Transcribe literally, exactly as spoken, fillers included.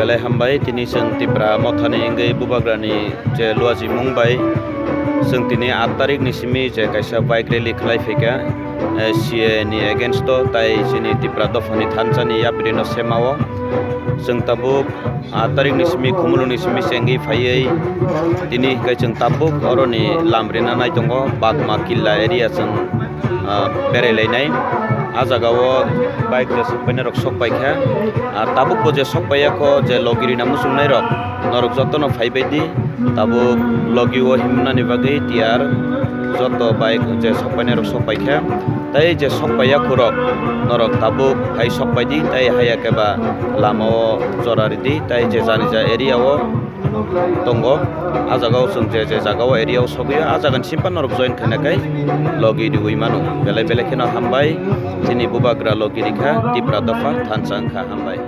Belai hambai, tini chwng Tipra Mothani wngwi Bubagrani je luajimung bai chwng tini aat tarikni simi je kaisa bike rally khlai phaikha, eh, C A A ni against o, tai chini Tipra dophani thansani yaprino semao. Chwng tabuk aat tarikni simi, Khumulwngni simi chengwi phaiwi tini hinkhe chwng tabuk oroni lam rina nai tongo, Bagma Killa area chwng ah, berai lainai. Ah jagao bike je sok painai rok sok paikha. Ah, tabuk bo je sok paiyakho, je logi rina muchungnai rok, norok jotono phaibai di. Tabuk logi o himnani bagwi tiyar, joto bike je sok painai rok sok paikha. Tai je sok paiyakhorok, norok tabuk hai sok paidi, tai haiya khe ba lama o jora ridi, tai je jani ja area o tongo. Ah jagao chwng je je jagao area o sogwi, ah jagani simpan norok join khaina khai logi riwi mano. Belai belai kheno hambai, chini Bubagra logi rikha, Tipra dopha thansa wngkha, hambai.